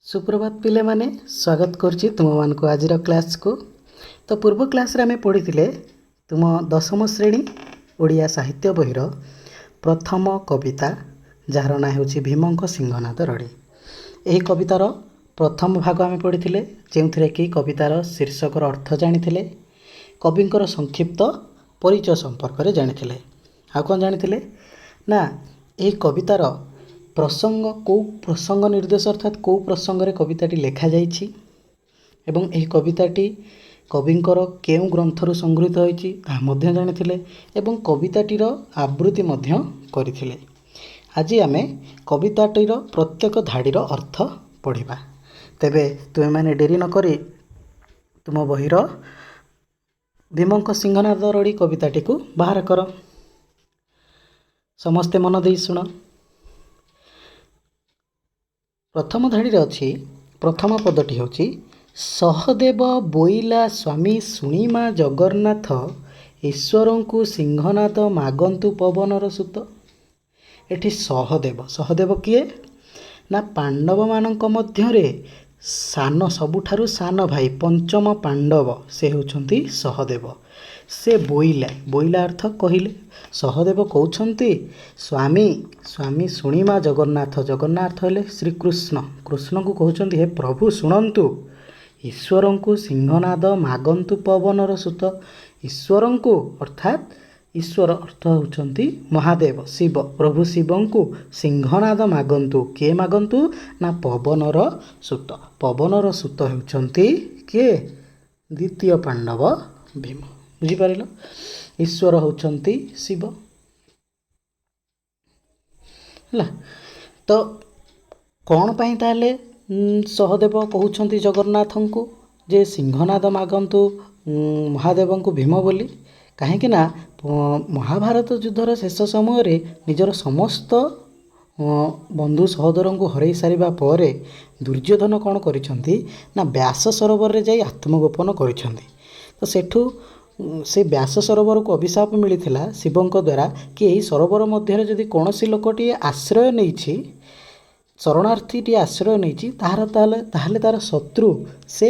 ସୁପ୍ରଭାତ ପିଲାମାନେ, ସ୍ୱାଗତ କରୁଛି ତୁମମାନଙ୍କୁ ଆଜିର କ୍ଲାସ୍କୁ। ତ ପୂର୍ବ କ୍ଲାସ୍ରେ ଆମେ ପଢ଼ିଥିଲେ ତୁମ ଦଶମ ଶ୍ରେଣୀ ଓଡ଼ିଆ ସାହିତ୍ୟ ବହିର ପ୍ରଥମ କବିତା, ଯାହାର ନାଁ ହେଉଛି ଭୀମଙ୍କ ସିଂହନାଦ ରଡ଼ି। ଏହି କବିତାର ପ୍ରଥମ ଭାଗ ଆମେ ପଢ଼ିଥିଲେ, ଯେଉଁଥିରେ କି କବିତାର ଶୀର୍ଷକର ଅର୍ଥ ଜାଣିଥିଲେ, କବିଙ୍କର ସଂକ୍ଷିପ୍ତ ପରିଚୟ ସମ୍ପର୍କରେ ଜାଣିଥିଲେ। ଆଉ କ'ଣ ଜାଣିଥିଲେ ନା ଏହି କବିତାର ପ୍ରସଙ୍ଗ, କେଉଁ ପ୍ରସଙ୍ଗ ନିର୍ଦ୍ଦେଶ, ଅର୍ଥାତ୍ କେଉଁ ପ୍ରସଙ୍ଗରେ କବିତାଟି ଲେଖାଯାଇଛି ଏବଂ ଏହି କବିତାଟି କବିଙ୍କର କେଉଁ ଗ୍ରନ୍ଥରୁ ସଂଗୃହୀତ ହୋଇଛି ତାହା ମଧ୍ୟ ଜାଣିଥିଲେ ଏବଂ କବିତାଟିର ଆବୃତ୍ତି ମଧ୍ୟ କରିଥିଲେ। ଆଜି ଆମେ କବିତାଟିର ପ୍ରତ୍ୟେକ ଧାଡ଼ିର ଅର୍ଥ ପଢ଼ିବା। ତେବେ ତୁମେମାନେ ଡେରି ନକରି ତୁମ ବହିର ଭୀମଙ୍କ ସିଂହନାଦ ରଡ଼ି କବିତାଟିକୁ ବାହାର କର। ସମସ୍ତେ ମନ ଦେଇ ଶୁଣ। ପ୍ରଥମ ଧାଡ଼ିରେ ଅଛି, ପ୍ରଥମ ପଦଟି ହେଉଛି ସହଦେବ ବୋଇଲା ସ୍ୱାମୀ ଶୁଣିମା ଜଗନ୍ନାଥ, ଈଶ୍ୱରଙ୍କୁ ସିଂହନାଦ ମାଗନ୍ତୁ ପବନର ସୁତ। ଏଠି ସହଦେବ, ସହଦେବ କିଏ ନା ପାଣ୍ଡବମାନଙ୍କ ମଧ୍ୟରେ ସାନ, ସବୁଠାରୁ ସାନ ଭାଇ, ପଞ୍ଚମ ପାଣ୍ଡବ, ସେ ହେଉଛନ୍ତି ସହଦେବ। ସେ ବୋଇଲା, ବୋଇଲା ଅର୍ଥ କହିଲେ। ସହଦେବ କହୁଛନ୍ତି ସ୍ୱାମୀ, ସ୍ୱାମୀ ଶୁଣିମା ଜଗନ୍ନାଥ। ଜଗନ୍ନାଥ ହେଲେ ଶ୍ରୀକୃଷ୍ଣ। କୃଷ୍ଣଙ୍କୁ କହୁଛନ୍ତି ହେ ପ୍ରଭୁ ଶୁଣନ୍ତୁ, ଈଶ୍ୱରଙ୍କୁ ସିଂହନାଦ ମାଗନ୍ତୁ ପବନର ସୁତ। ଈଶ୍ୱରଙ୍କୁ ଅର୍ଥାତ୍ ଈଶ୍ୱର ଅର୍ଥ ହେଉଛନ୍ତି ମହାଦେବ ଶିବ, ପ୍ରଭୁ ଶିବଙ୍କୁ ସିଂହନାଦ ମାଗନ୍ତୁ। କିଏ ମାଗନ୍ତୁ ନା ପବନର ସୁତ। ପବନର ସୁତ ହେଉଛନ୍ତି କିଏ? ଦ୍ୱିତୀୟ ପାଣ୍ଡବ ଭୀମ। ବୁଝିପାରିଲ? ଈଶ୍ୱର ହେଉଛନ୍ତି ଶିବ। ହେଲା ତ କ'ଣ ପାଇଁ ତାହେଲେ ସହଦେବ କହୁଛନ୍ତି ଜଗନ୍ନାଥଙ୍କୁ ଯେ ସିଂହନାଦ ମାଗନ୍ତୁ ମହାଦେବଙ୍କୁ ଭୀମ ବୋଲି? କାହିଁକି ନା ମହାଭାରତ ଯୁଦ୍ଧର ଶେଷ ସମୟରେ ନିଜର ସମସ୍ତ ବନ୍ଧୁ ସହୋଦରଙ୍କୁ ହରାଇ ସାରିବା ପରେ ଦୁର୍ଯ୍ୟୋଧନ କ'ଣ କରିଛନ୍ତି ନା ବ୍ୟାସ ସରୋବରରେ ଯାଇ ଆତ୍ମଗୋପନ କରିଛନ୍ତି। ତ ସେଠୁ ସେ ବ୍ୟାସ ସରୋବରକୁ ଅଭିଶାପ ମିଳିଥିଲା ଶିବଙ୍କ ଦ୍ୱାରା କି ଏହି ସରୋବର ମଧ୍ୟରେ ଯଦି କୌଣସି ଲୋକଟିଏ ଆଶ୍ରୟ ନେଇଛି, ଶରଣାର୍ଥୀଟିଏ ଆଶ୍ରୟ ନେଇଛି, ତାହାର ତାହେଲେ ତାର ଶତ୍ରୁ ସେ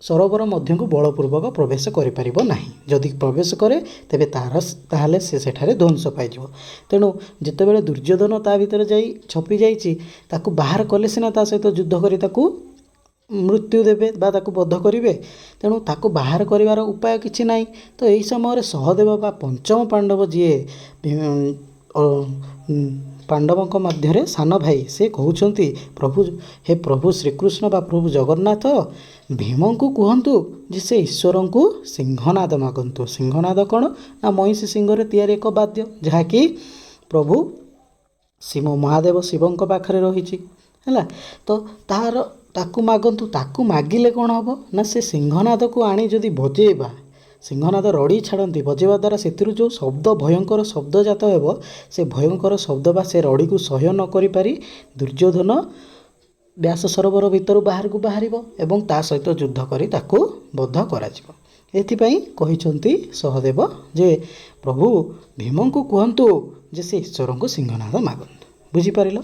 ସରୋବର ମଧ୍ୟକୁ ବଳପୂର୍ବକ ପ୍ରବେଶ କରିପାରିବ ନାହିଁ। ଯଦି ପ୍ରବେଶ କରେ ତେବେ ତାହେଲେ ସେ ସେଠାରେ ଧ୍ୱଂସ ପାଇଯିବ। ତେଣୁ ଯେତେବେଳେ ଦୁର୍ଯ୍ୟୋଧନ ତା ଭିତରେ ଯାଇ ଛପି ଯାଇଛି, ତାକୁ ବାହାର କଲେ ସିନା ତା ସହିତ ଯୁଦ୍ଧ କରି ତାକୁ ମୃତ୍ୟୁ ଦେବେ ବା ତାକୁ ବଧ କରିବେ। ତେଣୁ ତାକୁ ବାହାର କରିବାର ଉପାୟ କିଛି ନାହିଁ। ତ ଏହି ସମୟରେ ସହଦେବ ବା ପଞ୍ଚମ ପାଣ୍ଡବ, ଯିଏ ପାଣ୍ଡବଙ୍କ ମଧ୍ୟରେ ସାନ ଭାଇ, ସେ କହୁଛନ୍ତି ପ୍ରଭୁ, ହେ ପ୍ରଭୁ ଶ୍ରୀକୃଷ୍ଣ ବା ପ୍ରଭୁ ଜଗନ୍ନାଥ, ଭୀମଙ୍କୁ କୁହନ୍ତୁ ଯେ ସେ ଈଶ୍ୱରଙ୍କୁ ସିଂହନାଦ ମାଗନ୍ତୁ। ସିଂହନାଦ କ'ଣ ନା ମଇଁଷି ସିଂହରେ ତିଆରି ଏକ ବାଦ୍ୟ, ଯାହାକି ପ୍ରଭୁ ଶିବ ମହାଦେବ ଶିବଙ୍କ ପାଖରେ ରହିଛି। ହେଲା ତ ତାହାର ତାକୁ ମାଗନ୍ତୁ। ତାକୁ ମାଗିଲେ କ'ଣ ହେବ ନା ସେ ସିଂହନାଦକୁ ଆଣି ଯଦି ବଜେଇବା, ସିଂହନାଦ ରଡ଼ି ଛାଡ଼ନ୍ତି, ବଜେଇବା ଦ୍ୱାରା ସେଥିରୁ ଯେଉଁ ଶବ୍ଦ, ଭୟଙ୍କର ଶବ୍ଦ ଜାତ ହେବ, ସେ ଭୟଙ୍କର ଶବ୍ଦ ବା ସେ ରଡ଼ିକୁ ସହ୍ୟ ନ କରିପାରି ଦୁର୍ଯ୍ୟୋଧନ ବ୍ୟାସ ସରୋବର ଭିତରୁ ବାହାରକୁ ବାହାରିବ ଏବଂ ତା ସହିତ ଯୁଦ୍ଧ କରି ତାକୁ ବଧ କରାଯିବ। ଏଥିପାଇଁ କହିଛନ୍ତି ସହଦେବ ଯେ ପ୍ରଭୁ ଭୀମଙ୍କୁ କୁହନ୍ତୁ ଯେ ସେ ଈଶ୍ୱରଙ୍କୁ ସିଂହନାଦ ମାଗନ୍ତୁ। ବୁଝିପାରିଲ?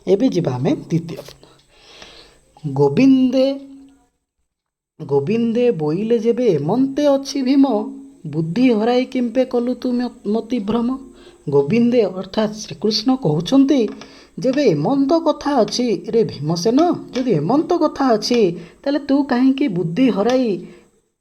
ଏବେ ଯିବା ଆମେ ଦ୍ୱିତୀୟ। ଗୋବିନ୍ଦେ ଗୋବିନ୍ଦେ ବୋଇଲେ ଯେବେ ଏମନ୍ତେ ଅଛି ଭୀମ, ବୁଦ୍ଧି ହରାଇ କିମ୍ପେ କଲୁ ତୁ ମତିଭ୍ରମ। ଗୋବିନ୍ଦେ ଅର୍ଥାତ୍ ଶ୍ରୀକୃଷ୍ଣ କହୁଛନ୍ତି ଯେବେ ଏମନ୍ତ କଥା ଅଛି ରେ ଭୀମସେନ, ଯଦି ଏମନ୍ତ କଥା ଅଛି ତାହେଲେ ତୁ କାହିଁକି ବୁଦ୍ଧି ହରାଇ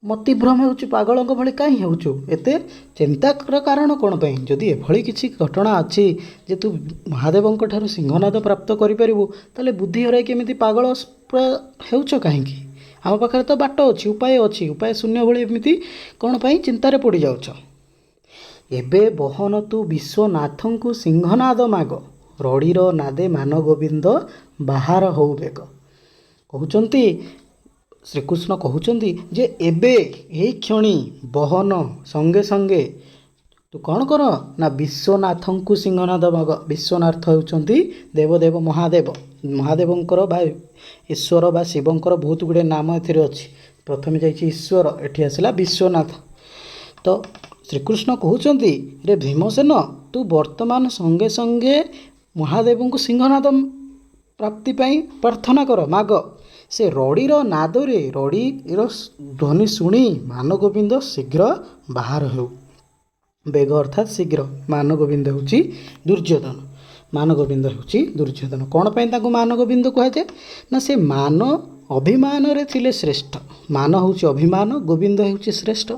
ମତିଭ୍ରମ ହେଉଛୁ, ପାଗଳଙ୍କ ଭଳି କାହିଁ ହେଉଛୁ, ଏତେ ଚିନ୍ତାର କାରଣ କ'ଣ ପାଇଁ? ଯଦି ଏଭଳି କିଛି ଘଟଣା ଅଛି ଯେ ତୁ ମହାଦେବଙ୍କ ଠାରୁ ସିଂହନାଦ ପ୍ରାପ୍ତ କରିପାରିବୁ, ତାହେଲେ ବୁଦ୍ଧି ହରାଇ କେମିତି ପାଗଳ ପୁରା ହେଉଛ କାହିଁକି? ଆମ ପାଖରେ ତ ବାଟ ଅଛି, ଉପାୟ ଅଛି, ଉପାୟ ଶୂନ୍ୟ ଭଳି ଏମିତି କ'ଣ ପାଇଁ ଚିନ୍ତାରେ ପଡ଼ିଯାଉଛ? ଏବେ ବହନ ତୁ ବିଶ୍ୱନାଥଙ୍କୁ ସିଂହନାଦ ମାଗ, ରଡ଼ିର ନାଦେ ମାନ ଗୋବିନ୍ଦ ବାହାର ହଉ ବେଗ। କହୁଛନ୍ତି ଶ୍ରୀକୃଷ୍ଣ କହୁଛନ୍ତି ଯେ ଏବେ ଏଇ କ୍ଷଣି ବହନ ସଙ୍ଗେ ସଙ୍ଗେ ତୁ କ'ଣ କର ନା ବିଶ୍ୱନାଥଙ୍କୁ ସିଂହନାଦ ମାଗ। ବିଶ୍ୱନାଥ ହେଉଛନ୍ତି ଦେବଦେବ ମହାଦେବ। ମହାଦେବଙ୍କର ବା ଈଶ୍ୱର ବା ଶିବଙ୍କର ବହୁତ ଗୁଡ଼ିଏ ନାମ ଏଥିରେ ଅଛି। ପ୍ରଥମେ ଯାଇଛି ଈଶ୍ୱର, ଏଠି ଆସିଲା ବିଶ୍ୱନାଥ। ତ ଶ୍ରୀକୃଷ୍ଣ କହୁଛନ୍ତି ରେ ଭୀମସେନ, ତୁ ବର୍ତ୍ତମାନ ସଙ୍ଗେ ସଙ୍ଗେ ମହାଦେବଙ୍କୁ ସିଂହନାଦ ପ୍ରାପ୍ତି ପାଇଁ ପ୍ରାର୍ଥନା କର, ମାଗ। ସେ ରଡ଼ିର ନାଦରେ, ରଡ଼ିର ଧ୍ୱନି ଶୁଣି ମାନଗୋବିନ୍ଦ ଶୀଘ୍ର ବାହାର ହେଉ। ବେଗ ଅର୍ଥାତ୍ ଶୀଘ୍ର। ମାନଗୋବିନ୍ଦ ହେଉଛି ଦୁର୍ଯ୍ୟୋଧନ। ମାନଗୋବିନ୍ଦ ହେଉଛି ଦୁର୍ଯ୍ୟୋଧନ। କ'ଣ ପାଇଁ ତାଙ୍କୁ ମାନଗୋବିନ୍ଦ କୁହାଯାଏ ନା, ସେ ମାନ ଅଭିମାନରେ ଥିଲେ ଶ୍ରେଷ୍ଠ। ମାନ ହେଉଛି ଅଭିମାନ, ଗୋବିନ୍ଦ ହେଉଛି ଶ୍ରେଷ୍ଠ।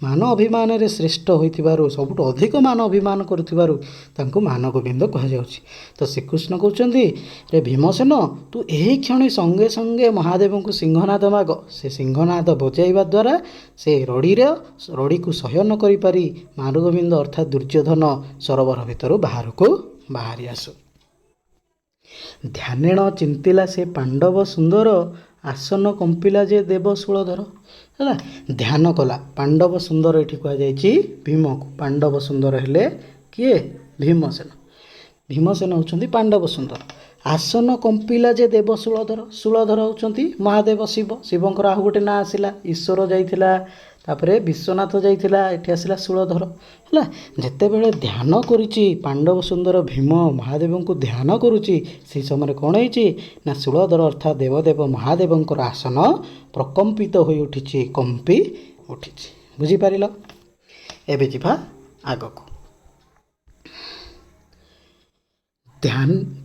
ମାନ ଅଭିମାନରେ ଶ୍ରେଷ୍ଠ ହୋଇଥିବାରୁ, ସବୁଠୁ ଅଧିକ ମାନ ଅଭିମାନ କରୁଥିବାରୁ ତାଙ୍କୁ ମାନଗୋବିନ୍ଦ କୁହାଯାଉଛି। ତ ଶ୍ରୀକୃଷ୍ଣ କହୁଛନ୍ତି, ରେ ଭୀମସେନ, ତୁ ଏହି କ୍ଷଣି ସଙ୍ଗେ ସଙ୍ଗେ ମହାଦେବଙ୍କୁ ସିଂହନାଦ ମାଗ। ସେ ସିଂହନାଦ ବଜାଇବା ଦ୍ୱାରା ସେ ରଡ଼ିକୁ ସହ୍ୟ ନ କରିପାରି ମାନଗୋବିନ୍ଦ ଅର୍ଥାତ୍ ଦୁର୍ଯ୍ୟୋଧନ ସରୋବର ଭିତରୁ ବାହାରକୁ ବାହାରି ଆସୁ। ଧ୍ୟାନେଣ ଚିନ୍ତିଲା ସେ ପାଣ୍ଡବ ସୁନ୍ଦର, ଆସନ କମ୍ପିଲା ଯେ ଦେବ ଶୂଳଧର। ହେଲା, ଧ୍ୟାନ କଲା ପାଣ୍ଡବ ସୁନ୍ଦର, ଏଠି କୁହାଯାଇଛି ଭୀମକୁ। ପାଣ୍ଡବ ସୁନ୍ଦର ହେଲେ କିଏ? ଭୀମସେନ। ଭୀମସେନ ହେଉଛନ୍ତି ପାଣ୍ଡବ ସୁନ୍ଦର। ଆସନ କମ୍ପିଲା ଯେ ଦେବ ଶୂଳଧର। ଶୂଳଧର ହେଉଛନ୍ତି ମହାଦେବ ଶିବ। ଶିବଙ୍କର ଆଉ ଗୋଟେ ନାଁ ଆସିଲା, ଈଶ୍ୱର ଯାଇଥିଲା, ତାପରେ ବିଶ୍ୱନାଥ ଯାଇଥିଲା, ଏଠି ଆସିଲା ଶୂଳଧର। ହେଲା, ଯେତେବେଳେ ଧ୍ୟାନ କରୁଛି ପାଣ୍ଡବ ସୁନ୍ଦର ଭୀମ, ମହାଦେବଙ୍କୁ ଧ୍ୟାନ କରୁଛି, ସେହି ସମୟରେ କ'ଣ ହେଇଛି ନା, ଶୂଳଧର ଅର୍ଥାତ୍ ଦେବଦେବ ମହାଦେବଙ୍କର ଆସନ ପ୍ରକମ୍ପିତ ହୋଇ ଉଠିଛି, କମ୍ପି ଉଠିଛି। ବୁଝିପାରିଲ? ଏବେ ଯିବା ଆଗକୁ।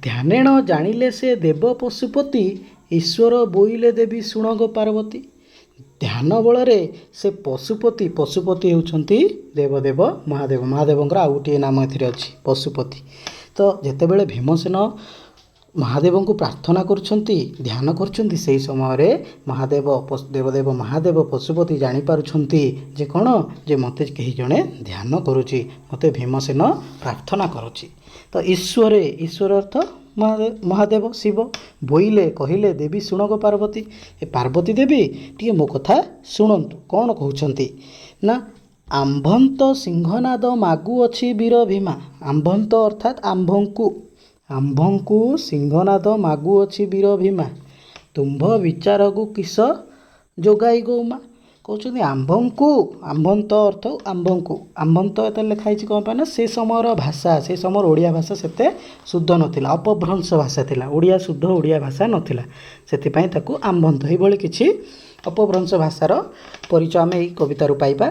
ଧ୍ୟାନେଣ ଜାଣିଲେ ସେ ଦେବ ପଶୁପତି, ଈଶ୍ୱର ବୋଇଲେ ଦେବୀ ଶୁଣ ଗୋ ପାର୍ବତୀ। ଧ୍ୟାନ ବଳରେ ସେ ପଶୁପତି, ପଶୁପତି ହେଉଛନ୍ତି ଦେବଦେବ ମହାଦେବ। ମହାଦେବଙ୍କର ଆଉ ଗୋଟିଏ ନାମ ଏଥିରେ ଅଛି, ପଶୁପତି। ତ ଯେତେବେଳେ ଭୀମସେନ ମହାଦେବଙ୍କୁ ପ୍ରାର୍ଥନା କରୁଛନ୍ତି, ଧ୍ୟାନ କରୁଛନ୍ତି, ସେହି ସମୟରେ ମହାଦେବ, ଦେବଦେବ ମହାଦେବ ପଶୁପତି ଜାଣିପାରୁଛନ୍ତି ଯେ କ'ଣ, ଯେ ମୋତେ କେହି ଜଣେ ଧ୍ୟାନ କରୁଛି, ମୋତେ ଭୀମସେନ ପ୍ରାର୍ଥନା କରୁଛି। ତ ଈଶ୍ୱରେ, ଈଶ୍ୱର ଅର୍ଥ ମହାଦେବ ଶିବ, ବୋଇଲେ କହିଲେ ଦେବୀ ଶୁଣ ଗୋ ପାର୍ବତୀ, ଏ ପାର୍ବତୀ ଦେବୀ ଟିକେ ମୋ କଥା ଶୁଣନ୍ତୁ। କ'ଣ କହୁଛନ୍ତି ନା, ଆମ୍ଭନ୍ତ ସିଂହନାଦ ମାଗୁଅଛି ବୀର ଭୀମା। ଆମ୍ଭନ୍ତ ଅର୍ଥାତ୍ ଆମ୍ଭଙ୍କୁ, ଆମ୍ଭଙ୍କୁ ସିଂହନାଦ ମାଗୁଅଛି ବୀର ଭୀମା, ତୁମ୍ଭ ବିଚାରକୁ କିସ ଯୋଗାଇ ଗୋ ଉମା। କହୁଛନ୍ତି ଆମ୍ଭଙ୍କୁ, ଆମ୍ଭନ୍ତ ଅର୍ଥ ଆମ୍ଭଙ୍କୁ, ଆମ୍ଭନ୍ତ ଏତେ ଲେଖା ହେଇଛି କ'ଣ ପାଇଁ ନା, ସେ ସମୟର ଭାଷା, ସେ ସମୟର ଓଡ଼ିଆ ଭାଷା ସେତେ ଶୁଦ୍ଧ ନଥିଲା, ଅପଭ୍ରଂଶ ଭାଷା ଥିଲା, ଓଡ଼ିଆ ଶୁଦ୍ଧ ଓଡ଼ିଆ ଭାଷା ନଥିଲା, ସେଥିପାଇଁ ତାକୁ ଆମ୍ଭନ୍ତ। ଏଇଭଳି କିଛି ଅପଭ୍ରଂଶ ଭାଷାର ପରିଚୟ ଆମେ ଏଇ କବିତାରୁ ପାଇବା।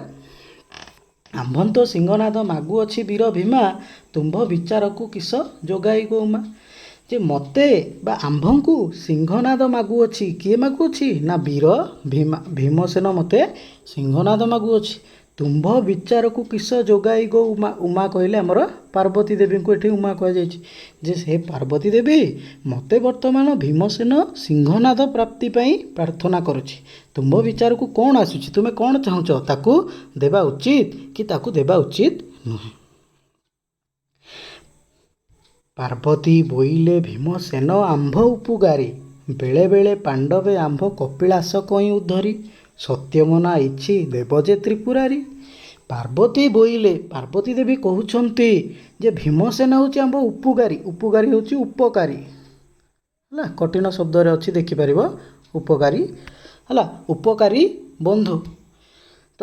ଆମ୍ଭନ୍ତ ସିଂହନାଦ ମାଗୁଅଛି ବୀର ଭୀମା, ତୁମ୍ଭ ବିଚାରକୁ କିସ ଯୋଗାଇ ଗୋ ଉମା। ଯେ ମୋତେ ବା ଆମ୍ଭଙ୍କୁ ସିଂହନାଦ ମାଗୁଅଛି, କିଏ ମାଗୁଅଛି ନା ବୀର ଭୀମା, ଭୀମସେନ ମୋତେ ସିଂହନାଦ ମାଗୁଅଛି। ତୁମ୍ଭ ବିଚାରକୁ କିସ ଯୋଗାଇ ଗୋ ଉମା। ଉମା କହିଲେ ଆମର ପାର୍ବତୀ ଦେବୀଙ୍କୁ ଏଠି ଉମା କୁହାଯାଇଛି। ଯେ ସେ ପାର୍ବତୀ ଦେବୀ ମୋତେ ବର୍ତ୍ତମାନ ଭୀମସେନ ସିଂହନାଦ ପ୍ରାପ୍ତି ପାଇଁ ପ୍ରାର୍ଥନା କରୁଛି, ତୁମ୍ଭ ବିଚାରକୁ କ'ଣ ଆସୁଛି, ତୁମେ କ'ଣ ଚାହୁଁଛ, ତାକୁ ଦେବା ଉଚିତ କି ତାକୁ ଦେବା ଉଚିତ ନୁହେଁ। ପାର୍ବତୀ ବୋଇଲେ ଭୀମସେନ ଆମ୍ଭ ଉପକାରୀ, ବେଳେବେଳେ ପାଣ୍ଡବେ ଆମ୍ଭ କପିଳାସ କଇଁ ଉଦ୍ଧରି, ସତ୍ୟମନା ଇଛି ଦେବ ଯେ ତ୍ରିପୁରାରୀ। ପାର୍ବତୀ ବୋଇଲେ, ପାର୍ବତୀ ଦେବୀ କହୁଛନ୍ତି ଯେ ଭୀମସେନ ହେଉଛି ଆମ୍ଭ ଉପକାରୀ। ଉପକାରୀ ହେଉଛି ଉପକାରୀ, ହେଲା, କଠିନ ଶବ୍ଦରେ ଅଛି ଦେଖିପାରିବ, ଉପକାରୀ ହେଲା ଉପକାରୀ ବନ୍ଧୁ। ତ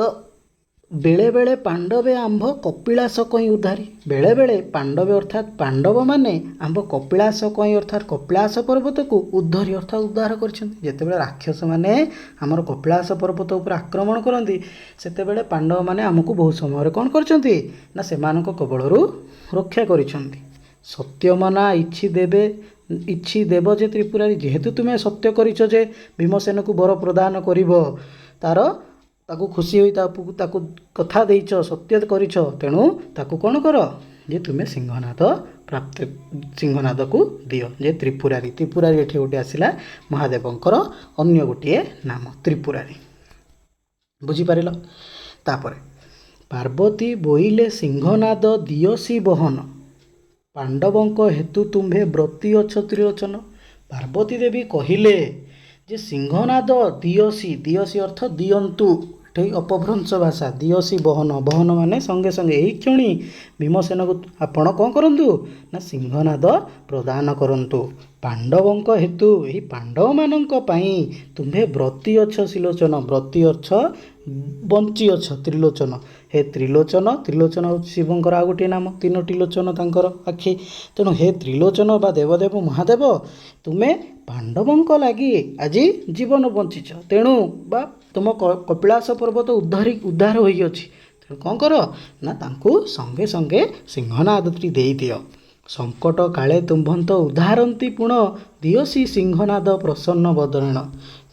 ବେଳେବେଳେ ପାଣ୍ଡବେ ଆମ୍ଭ କପିଳାସ କଇଁ ଉଦ୍ଧାରି, ବେଳେବେଳେ ପାଣ୍ଡବେ ଅର୍ଥାତ୍ ପାଣ୍ଡବମାନେ ଆମ୍ଭ କପିଳାସ କଇଁ ଅର୍ଥାତ୍ କପିଳାସ ପର୍ବତକୁ ଉଦ୍ଧରି ଅର୍ଥାତ୍ ଉଦ୍ଧାର କରିଛନ୍ତି। ଯେତେବେଳେ ରାକ୍ଷସମାନେ ଆମର କପିଳାସ ପର୍ବତ ଉପରେ ଆକ୍ରମଣ କରନ୍ତି, ସେତେବେଳେ ପାଣ୍ଡବମାନେ ଆମକୁ ବହୁତ ସମୟରେ କ'ଣ କରିଛନ୍ତି ନା, ସେମାନଙ୍କ କବଳରୁ ରକ୍ଷା କରିଛନ୍ତି। ସତ୍ୟମନା ଇଛି ଦେବେ, ଇଛି ଦେବ ଯେ ତ୍ରିପୁରାରୀ, ଯେହେତୁ ତୁମେ ସତ୍ୟ କରିଛ ଯେ ଭୀମସେନକୁ ବର ପ୍ରଦାନ କରିବ, ତାର ତାକୁ ଖୁସି ହୋଇ ତାକୁ କଥା ଦେଇଛ, ସତ୍ୟ କରିଛ, ତେଣୁ ତାକୁ କ'ଣ କର ଯେ ତୁମେ ସିଂହନାଦ ପ୍ରାପ୍ତି, ସିଂହନାଦକୁ ଦିଅ। ଯେ ତ୍ରିପୁରାରୀ, ତ୍ରିପୁରାରୀ ଏଠି ଗୋଟେ ଆସିଲା ମହାଦେବଙ୍କର ଅନ୍ୟ ଗୋଟିଏ ନାମ ତ୍ରିପୁରାରୀ। ବୁଝିପାରିଲ? ତାପରେ ପାର୍ବତୀ ବୋଇଲେ ସିଂହନାଦ ଦିଅସି ବହନ, ପାଣ୍ଡବଙ୍କ ହେତୁ ତୁମ୍ଭେ ବ୍ରତୀ ଅଛ ତ୍ରିଲୋଚନ। ପାର୍ବତୀ ଦେବୀ କହିଲେ ଯେ ସିଂହନାଦ ଦିଅସି, ଦିଅସି ଅର୍ଥ ଦିଅନ୍ତୁ, ଏଠି ଅପଭ୍ରଂଶ ଭାଷା, ଦିଅସି ବହନ, ବହନ ମାନେ ସଙ୍ଗେ ସଙ୍ଗେ ଏଇ କ୍ଷଣି ଭୀମସେନକୁ ଆପଣ କ'ଣ କରନ୍ତୁ ନା ସିଂହନାଦ ପ୍ରଦାନ କରନ୍ତୁ। ପାଣ୍ଡବଙ୍କ ହେତୁ, ଏହି ପାଣ୍ଡବମାନଙ୍କ ପାଇଁ ତୁମ୍ଭେ ବ୍ରତୀ ଅଛ ତ୍ରିଲୋଚନ, ବ୍ରତୀ ଅଛ ବଞ୍ଚି ଅଛ ତ୍ରିଲୋଚନ, ହେ ତ୍ରିଲୋଚନ, ତ୍ରିଲୋଚନ ହେଉଛି ଶିବଙ୍କର ଆଉ ଗୋଟିଏ ନାମ, ତିନୋଟି ଲୋଚନ ତାଙ୍କର ଆଖି। ତେଣୁ ହେ ତ୍ରିଲୋଚନ ବା ଦେବଦେବ ମହାଦେବ, ତୁମେ ପାଣ୍ଡବଙ୍କ ଲାଗି ଆଜି ଜୀବନ ବଞ୍ଚିଛ, ତେଣୁ ବା ତୁମ କପିଳାସ ପର୍ବତ ଉଦ୍ଧାର ହୋଇଅଛି। ତେଣୁ କ'ଣ କର ନା ତାଙ୍କୁ ସଙ୍ଗେ ସଙ୍ଗେ ସିଂହନାଦଟି ଦେଇଦିଅ। ସଙ୍କଟ କାଳେ ତୁମ୍ଭନ୍ତ ଉଦ୍ଧାରନ୍ତି ପୁଣ, ଦିଅସି ସିଂହନାଦ ପ୍ରସନ୍ନ ବଦନେଣ।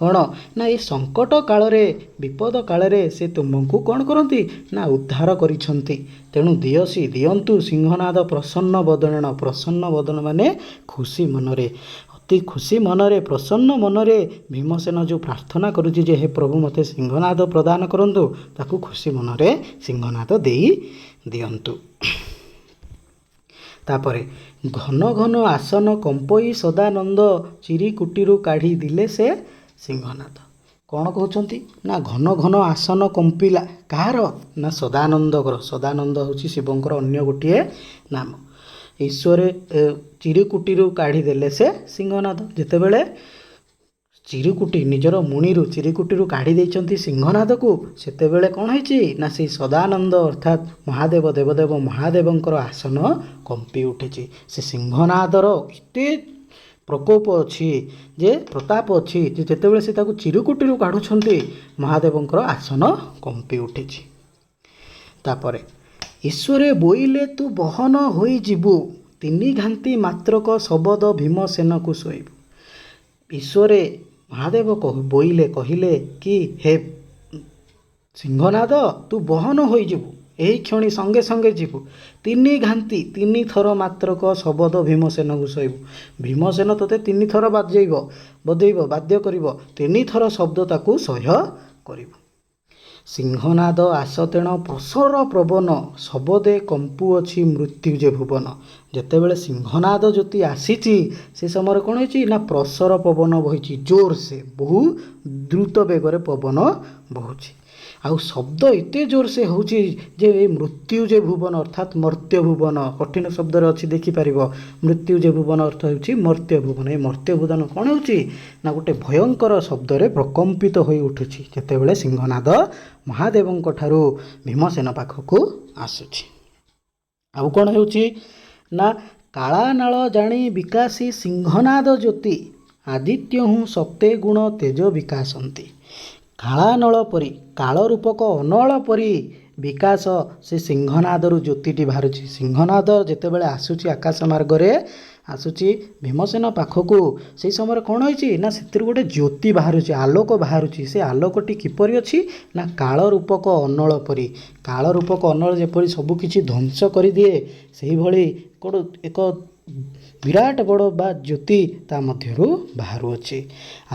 କ'ଣ ନା ଏ ସଙ୍କଟ କାଳରେ, ବିପଦ କାଳରେ ସେ ତୁମକୁ କ'ଣ କରନ୍ତି ନା ଉଦ୍ଧାର କରିଛନ୍ତି। ତେଣୁ ଦିଅସି, ଦିଅନ୍ତୁ ସିଂହନାଦ ପ୍ରସନ୍ନ ବଦନେଣ। ପ୍ରସନ୍ନ ବଦନ ମାନେ ଖୁସି ମନରେ, ଅତି ଖୁସି ମନରେ, ପ୍ରସନ୍ନ ମନରେ ଭୀମସେନ ଯେଉଁ ପ୍ରାର୍ଥନା କରୁଛି ଯେ ହେ ପ୍ରଭୁ ମୋତେ ସିଂହନାଦ ପ୍ରଦାନ କରନ୍ତୁ, ତାକୁ ଖୁସି ମନରେ ସିଂହନାଦ ଦେଇ ଦିଅନ୍ତୁ। ତାପରେ ଘନ ଘନ ଆସନ କମ୍ପଇ ସଦାନନ୍ଦ, ଚିରିକୁଟିରୁ କାଢ଼ି ଦିଲେ ସେ ସିଂହନାଦ। କ'ଣ କହୁଛନ୍ତି ନା ଘନ ଘନ ଆସନ କମ୍ପିଲା କାହାର ନା ସଦାନନ୍ଦଙ୍କର। ସଦାନନ୍ଦ ହେଉଛି ଶିବଙ୍କର ଅନ୍ୟ ଗୋଟିଏ ନାମ। ଈଶ୍ୱରେ ଚିରିକୁଟିରୁ କାଢ଼ିଦେଲେ ସେ ସିଂହନାଦ। ଯେତେବେଳେ ଚିରୁକୁଟି ନିଜର ମୁଣିରୁ ଚିରିକୁଟିରୁ କାଢ଼ି ଦେଇଛନ୍ତି ସିଂହନାଦକୁ, ସେତେବେଳେ କ'ଣ ହେଇଛି ନା ସେଇ ସଦାନନ୍ଦ ଅର୍ଥାତ୍ ମହାଦେବ, ଦେବଦେବ ମହାଦେବଙ୍କର ଆସନ କମ୍ପି ଉଠିଛି। ସେ ସିଂହନାଦର ଏତେ ପ୍ରକୋପ ଅଛି ଯେ, ପ୍ରତାପ ଅଛି ଯେ ଯେତେବେଳେ ସେ ତାକୁ ଚିରୁକୁଟିରୁ କାଢ଼ୁଛନ୍ତି ମହାଦେବଙ୍କର ଆସନ କମ୍ପି ଉଠିଛି। ତାପରେ ଈଶ୍ୱରେ ବୋଇଲେ ତୁ ବହନ ହୋଇଯିବୁ, ତିନି ଘାନ୍ତି ମାତ୍ରକ ଶବଦ ଭୀମସେନକୁ ଶୋଇବୁ। ଈଶ୍ୱରେ ମହାଦେବ ବୋଇଲେ, କହିଲେ କି ହେ ସିଂହନାଦ, ତୁ ବହନ ହୋଇଯିବୁ, ଏହି କ୍ଷଣି ସଙ୍ଗେ ସଙ୍ଗେ ଯିବୁ। ତିନି ଘାନ୍ତି, ତିନି ଥର ମାତ୍ରକ ଶବଦ ଭୀମସେନକୁ ଶୋଇବୁ। ଭୀମସେନ ତୋତେ ତିନି ଥର ବାଜେଇବ, ବଜେଇବ, ବାଦ୍ୟ କରିବ, ତିନି ଥର ଶବ୍ଦ ତାକୁ ସହ୍ୟ କରିବୁ। ସିଂହନାଦ ଆସ ତେଣ ପ୍ରସର ପ୍ରବନ, ଶବଦେ କମ୍ପୁଅଛି ମୃତ୍ୟୁ ଯେ ଭୁବନ। ଯେତେବେଳେ ସିଂହନାଦ ଜ୍ୟୋତି ଆସିଛି ସେ ସମୟରେ କ'ଣ ହେଇଛି ନା ପ୍ରସର ପବନ ବହିଛି, ଜୋର ସେ ବହୁ ଦ୍ରୁତ ବେଗରେ ପବନ ବହୁଛି, ଆଉ ଶବ୍ଦ ଏତେ ଜୋର ସେ ହେଉଛି ଯେ ଏ ମୃତ୍ୟୁ ଯେ ଭୁବନ ଅର୍ଥାତ୍ ମର୍ତ୍ତ୍ୟ ଭୁବନ, କଠିନ ଶବ୍ଦରେ ଅଛି ଦେଖିପାରିବ, ମୃତ୍ୟୁ ଯେ ଭୁବନ ଅର୍ଥ ହେଉଛି ମର୍ତ୍ତ୍ୟ ଭୁବନ। ଏ ମର୍ତ୍ତ୍ୟ ଭୁବନ କ'ଣ ହେଉଛି ନା ଗୋଟେ ଭୟଙ୍କର ଶବ୍ଦରେ ପ୍ରକମ୍ପିତ ହୋଇ ଉଠୁଛି ଯେତେବେଳେ ସିଂହନାଦ ମହାଦେବଙ୍କ ଠାରୁ ଭୀମସେନ ପାଖକୁ ଆସୁଛି। ଆଉ କ'ଣ ହେଉଛି ନା କାଳାନାଳ ଜାଣି ବିକାଶୀ ସିଂହନାଦ ଜ୍ୟୋତି, ଆଦିତ୍ୟ ହୁଁ ସତେ ଗୁଣ ତେଜ ବିକାଶନ୍ତି। କାଳାନଳ ପରି, କାଳ ରୂପକ ଅନଳ ପରି ବିକାଶ ସେ ସିଂହନାଦରୁ ଜ୍ୟୋତିଟି ବାହାରୁଛି। ସିଂହନାଦ ଯେତେବେଳେ ଆସୁଛି ଆକାଶ ମାର୍ଗରେ ଆସୁଛି ଭୀମସେନ ପାଖକୁ, ସେଇ ସମୟରେ କ'ଣ ହେଇଛି ନା ସେଥିରୁ ଗୋଟେ ଜ୍ୟୋତି ବାହାରୁଛି, ଆଲୋକ ବାହାରୁଛି। ସେ ଆଲୋକଟି କିପରି ଅଛି ନା କାଳ ରୂପକ ଅନଳ ପରି। କାଳ ରୂପକ ଅନଳ ଯେପରି ସବୁକିଛି ଧ୍ୱଂସ କରିଦିଏ, ସେଇଭଳି କ'ଣ ଏକ ବିରାଟ ବଡ଼ ବା ଜ୍ୟୋତି ତା ମଧ୍ୟରୁ ବାହାରୁଅଛି।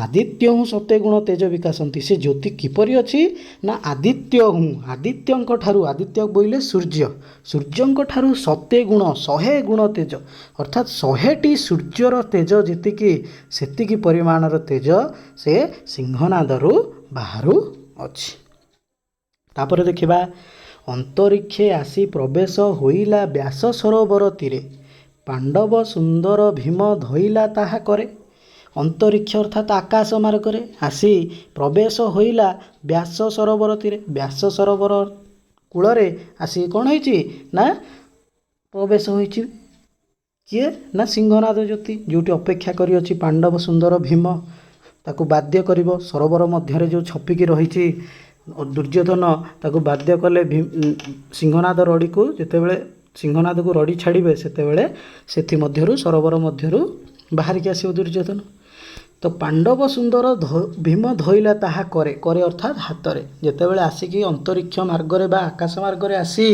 ଆଦିତ୍ୟ ହୁଁ ସତେ ଗୁଣ ତେଜ ବିକାଶନ୍ତି। ସେ ଜ୍ୟୋତି କିପରି ଅଛି ନା ଆଦିତ୍ୟ ହୁଁ, ଆଦିତ୍ୟଙ୍କ ଠାରୁ, ଆଦିତ୍ୟ ବୋଇଲେ ସୂର୍ଯ୍ୟ, ସୂର୍ଯ୍ୟଙ୍କ ଠାରୁ ସତେ ଗୁଣ, 100 ଗୁଣ ତେଜ, ଅର୍ଥାତ୍ 100ଟି ସୂର୍ଯ୍ୟର ତେଜ ଯେତିକି ସେତିକି ପରିମାଣର ତେଜ ସେ ସିଂହନାଦରୁ ବାହାରୁଅଛି। ତାପରେ ଦେଖିବା ଅନ୍ତରୀକ୍ଷେ ଆସି ପ୍ରବେଶ ହୋଇଲା ବ୍ୟାସ ସରୋବର ତୀରେ, ପାଣ୍ଡବ ସୁନ୍ଦର ଭୀମ ଧଇଲା ତାହା କରେ। ଅନ୍ତରୀକ୍ଷ ଅର୍ଥାତ୍ ଆକାଶ ମାର୍ଗରେ ଆସି ପ୍ରବେଶ ହୋଇଲା ବ୍ୟାସ ସରୋବର ତୀରେ, ବ୍ୟାସ ସରୋବର କୂଳରେ ଆସି କ'ଣ ହେଇଛି ନା ପ୍ରବେଶ ହୋଇଛି। କିଏ ନା ସିଂହନାଦ ଜ୍ୟୋତି, ଯେଉଁଠି ଅପେକ୍ଷା କରିଅଛି ପାଣ୍ଡବ ସୁନ୍ଦର ଭୀମ, ତାକୁ ବାଧ୍ୟ କରିବ। ସରୋବର ମଧ୍ୟରେ ଯେଉଁ ଛପିକି ରହିଛି ଦୁର୍ଯ୍ୟୋଧନ, ତାକୁ ବାଧ୍ୟ କଲେ ସିଂହନାଦ ରଡ଼ିକୁ, ଯେତେବେଳେ ସିଂହନାଦକୁ ରଡ଼ି ଛାଡ଼ିବେ ସେତେବେଳେ ସେଥିମଧ୍ୟରୁ ସରୋବର ମଧ୍ୟରୁ ବାହାରିକି ଆସିବ ଦୁର୍ଯ୍ୟୋଧନ। ତ ପାଣ୍ଡବ ସୁନ୍ଦର ଭୀମ ଧଇଲା ତାହା କରେ, କରେ ଅର୍ଥାତ୍ ହାତରେ। ଯେତେବେଳେ ଆସିକି ଅନ୍ତରୀକ୍ଷ ମାର୍ଗରେ ବା ଆକାଶ ମାର୍ଗରେ ଆସି